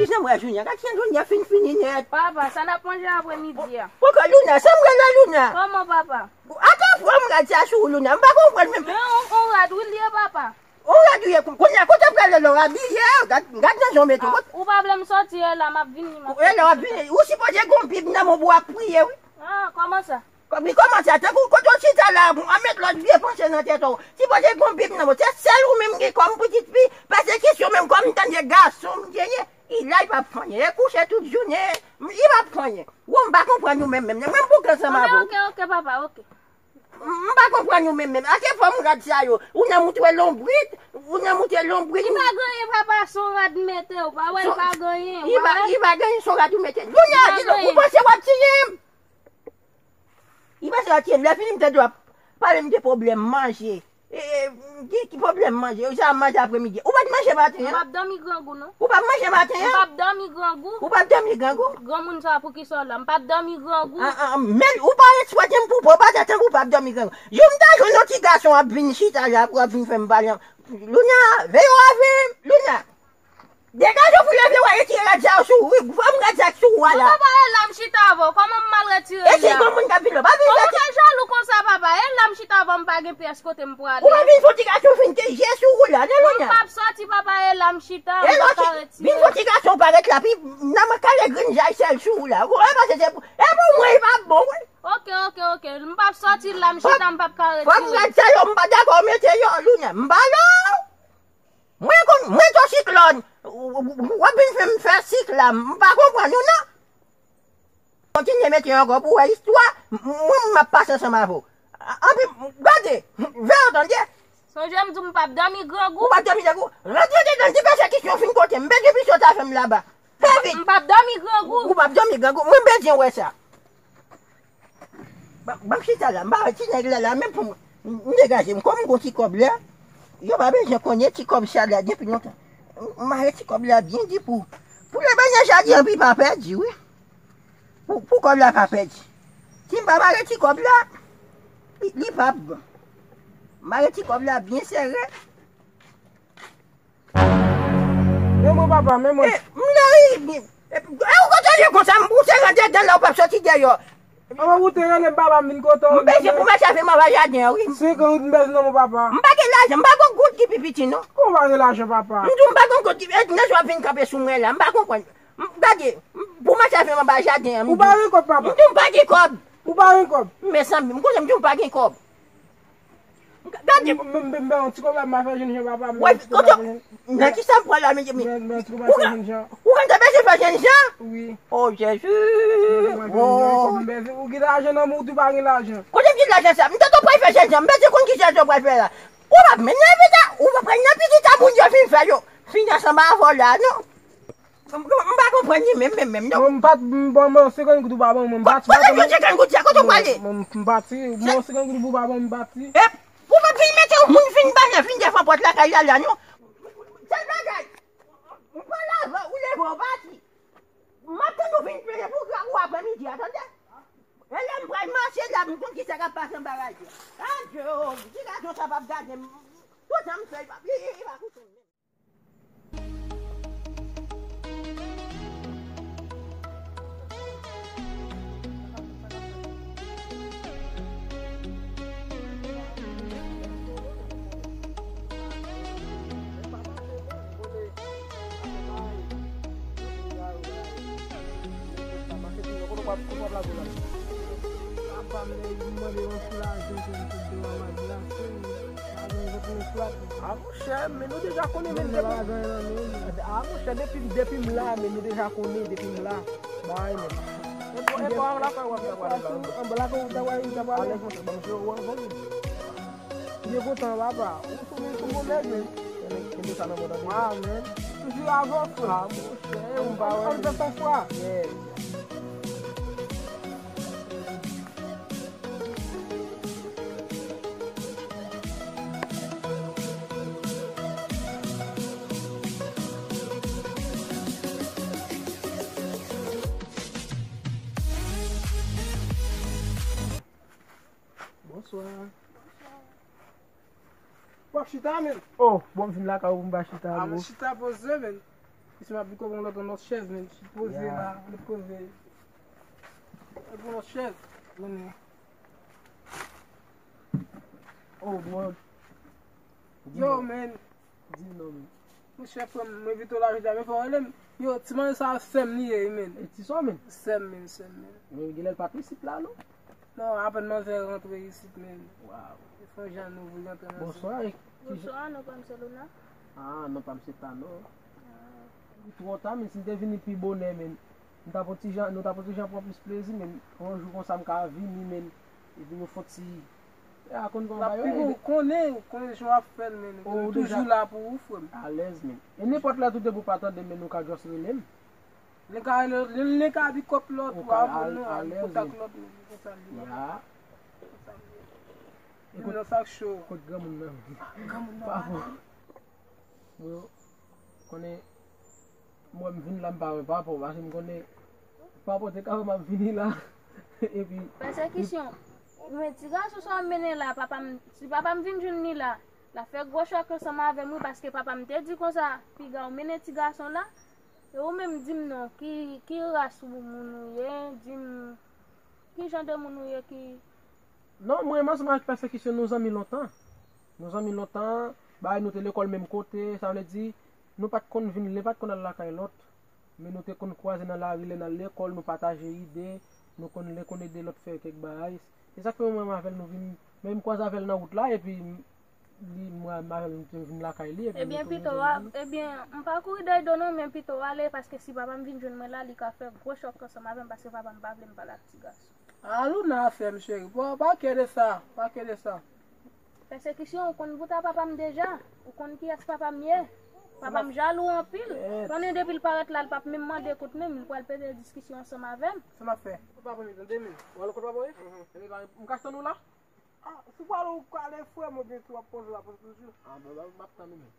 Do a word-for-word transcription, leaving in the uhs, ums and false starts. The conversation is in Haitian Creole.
Jan m wè Junior, gad jan Junior fin fini nèt. Papa, sa n ap manje apremidi a? Poko Luna, sa m wè la Luna? Kòman papa? Ata fwa m rad sa sou ou Luna, m pa konprann menm. Men on, on rad wi l ye papa. On rad ou ye, kounye a kote w prale la w abiye, gad, gad nan jan w mete w. Ah, ou pa vle m sòti e la m ap vini, m ap sòti. E la w ap vini, ou sipoze gen yon bib nan men w pou w ap priye wi. Ah, kòman sa? Kòm li kòmanse a tankou kote w chita la, a met lòt vye panse nan tèt ou. Sipoze gen yon bib nan men w. Se sèl ou menm ki kòm pitit fi, paske kesyon menm kòm m tande gason m genyen, li la li p ap fè anyen. E kouche tout jounen, li p ap fè anyen. Wo, m pa konprann ou menm menm. Mwen m bouke ansanm avè w. Ok, ok, papa, ok. M pa konprann ou menm menm. Ake fòm rad sa yo. Ou nan moutre lonbrit, ou nan moutre lonbrit. Li pa gen anyen papa, se yon rad m mete, ou pa wè li pa gen anyen. Li pa, li pa gen anyen, se yon rad ou mete. Junior, ou panse w ap tiye m? Li panse w ap tiye m. Lè fini m tande w ap pale m de pwoblèm manje. E, e, ki, ki pwoblèm manje? Ou sa manje apremidi. Ou pa t manje maten an? M p ap dòmi grangou non. Ou p ap manje maten an? M p ap dòmi grangou. Ou p ap dòmi grangou? Granmoun sa poukisa w la? M p ap dòmi grangou. Ah, ah, men ou pa eksplwate m pou pòv, ou pa t atann ou p ap dòmi grangou. Jou m ta jwenn yon ti gason ap vin chita la pou ap vin fè m pale. Luna, veye w avè m. Luna. Degaje w pou leve w a retire rad sa yo sou ou wi. Fòm rad sa k sou ou a la. Bon, papa, e la m chita avè w. Kòman m mal retire l la? E se granmoun k ap vin la. Pa vin fè ti. Kòman w fè jalou konsa, papa? E la m chita avè w, m pa gen pyès kote m prale. Ou pa vin fè ti gason fin te je sou ou la, non, Luna? M p ap sòti, papa, e la m chita, m pa ka retire. Vin fè ti gason parèt la, pi nan m kale grenn jay sèl sou ou la. Ou wè, paske se pou, e pou mwen, e pa bon, wi. Ok, ok, ok. M p ap sòti la, m chita, m p ap ka retire. Fòm rad sa yo, m pa dakò mete yo, Luna. M pa la. Mwen konn, mwen to siklòn. W, w, w ap vin fè m fè sik la. M pa konprann ou non. Kontinye mete yo ankò pou wè istwa. M, mwen, m ap pase ansanm avè w. A, anpi, gade, veye w tande. Sonje m di w m p ap dòmi grangou. Ou p ap dòmi grangou. Rantre dedan, di pèsekisyon fin kote m. M bezwen plis yo ta fè m laba. Fè vit. M p ap dòmi grangou. Ou p ap dòmi grangou. Mwen bezwen wè sa. Ban, ban m chita la, m pa wè ti nèg la la, men pou m, m degaje m. Kòm m gon ti kòb la, yo pa bezwen konnen ti kòb sa la depi lontan. M mare ti kòb la byen di pou, pou le bènye jadi anpi pa pèdi, wi. Pou, pou kòb la pa pèdi. Si m pa mare ti kòb la, li, li p ap bon. Mare ti kòb la byen sere. Men mwen, papa, men mwen. E, m lari, e, e, ou kote l ye konsa, m, ou te rantre anndan la, ou p ap sòti deyò. Papa, ou te rele m, papa, m vin kote w. M bezwen pou mache avè m anba jaden an, wi. Senk goud m bezwen nan men w, papa. M pa gen lajan, m pa gen goud ki pi piti, non. Kòman w pa gen lajan, papa? M di w m pa gen goud ki, e, nan jou w ap vin kanpe sou mwen la, m pa konprann. M, gade, m, pou mache avè m anba jaden an, m di w. Ou pa gen kòb, papa? M di w m pa gen kòb. Ou pa gen kòb? Mezanmi, m konnen m di w m pa gen kòb. Gade. M, m, m, m, yon ti kòb la, m a fè jènjan, papa, m, yon ti kòb la, fè jènjan. Nan ki sa m pral la, men, men, men, yon ti kòb la, fè jènjan. Ou konn sa bezwen fè jènjan? Wi. O Jezi. Ou gen lajan nan men w, ou di w pa gen lajan. Kote m gen lajan sa? M te tou pral fè jènjan, m bezwen konn ki jènjan m pral fè la. Ou p ap mennen vit a, ou p ap pran nan pitit a moun yo vin fè yo. Fin ansanm avè w la, non. M, m, m pa konprann li menm, menm, menm, non. Mwen, m pa t, m, bon, mwen, senkant goud ou pa ban mwen, m pa t, m pa t. Kote m jwenn senkant goud sa? Kote w prale? Mwen, m, m pati, mwen, senkant goud ou pa ban mwen, m pati. E, pou mwen vin mete yon moun vin ba nan, vin devan pòt lakay la, la, non. Sèl bagay, m pale avè w, ou leve, w pati. M ap tann ou vin plenyen pou grangou aprèmidi a, tande? E lè m pral mache la, m konn ki sa k ap pase anba radyo. Adje, ti gason sa p ap gade m. Tout sa m fè, li pa, li, li, li pa koute m menm. A monchè, men nou deja konnen, men depi, a monchè, depi, depi m la, men nou deja konnen, depi m la. Bay, men. E bon, e bon, anba lakay w ap pale la. Anba lakay w ta pale, ta pale. Alèz, monchè, ban m jere w anvan menm. M byen kontan, papa. Ou sou, ou sou bon nèg, men. Kenbe sa nan men w, tande. Wa, men. Toujou avanse. A, monchè, ou pa wè. Ann fè san fwa. Yeah. Bonswa. W ap chita, men? Oh, bon, m vin lakay ou pou m pa chita, bro. A, mwen chita poze, men. Isi m ap vin kòb yon lòt, yon lòt chèz, men. Poze la, poze. Mwen pran yon lòt chèz. Konnen. Oh, bro. Yo, men. Di m non, men. Monchè, frè m, mwen envite w la jodi a, men fò w rele m. Yo, ti manzè sa, sè m li ye, men. E ti sò, men? Sè m, men, sè m, men. Men genlè l pa t isit la, non? Non, apèn manzè rantre isit, men. Waw. E fè yon jan nou vle rantre nan. Bonswa. Bonswa, non pa m se Lona. Ah, non pa m se Tano. Li twò ta, men si m te vini pi bonè, men. M t ap yon ti jan, nou t ap yon ti jan pran plis plezi, men. Yon jou konsa m ka vini, men. Epi nou fè yon ti. A konn kòman bagay yo ye. Ou konnen, ou konnen jan w ap fè l, men. Ou toujou la pou ou, frè m. Alèz, men. E nenpòt lè tou depi w pa tande m, men nou ka just rele m. Li ka rele, li, li ka di kòp lòt, ou ka al, non, al kontak lòt moun, konsa li ye. Ya. Konsa li ye. Moun nan sa k cho. Kot granmoun nan? Ah, granmoun nan pa bon. Bro, konnen, mwen m vin la, m pa wè papa w, paske m konnen papa w te ka wè m ap vini la. Epi. Pèsekisyon. Men ti gason sa w mennen la, papa m, si papa m vin jwenn li la, l ap fè gwo chòk ansanm avè m, wi, paske papa m te di konsa, piga w mennen ti gason la, e ou menm di m non, ki, ki ras ou moun ou ye, di m, ki jan de moun ou ye ki. Non, mwen menm ansanm avèk Pèsekisyon, nou zanmi lontan. Nou zanmi lontan, bagay nou te lekòl menm kote, sa vle di, nou pa t konn vin, li pa t konn al lakay lòt. Men nou te konn kwaze nan lari lè n al lekòl, nou pataje ide, nou konn, lè konn ede lòt fè kèk bagay. Se sa k fè mwen menm avè l nou vin, men m kwaze avè l nan wout la, epi li, mwen avè l nou te vin lakay li, epi nou tounen vin. Ebyen, pito w a, ebyen, m pa kouri dèyè do non, men pito w ale, paske si papa m vin jwenn mwen la, li ka fè gwo chòk ansanm avè m, paske papa m pa vle m pale ak ti gason. Ah, Luna, sè m cheri, pa, pa kè de sa, pa kè de sa. Pèsekisyon, ou konn bout a papa m deja. Ou konn kiyès papa m ye. Papa m jalou anpil. Konnen depi l parèt la, l p ap menm mande kout men m, li pral pete diskisyon ansanm avè m. Sa m ap fè? Ou pa pran tande men. Ou al kot papa w ye? Ebyen, m ka tann ou la? Ah, si w pral ou kale frè m, oubyen si w ap poze w ap poze toujou. Ah, bon, m ap tann ou men.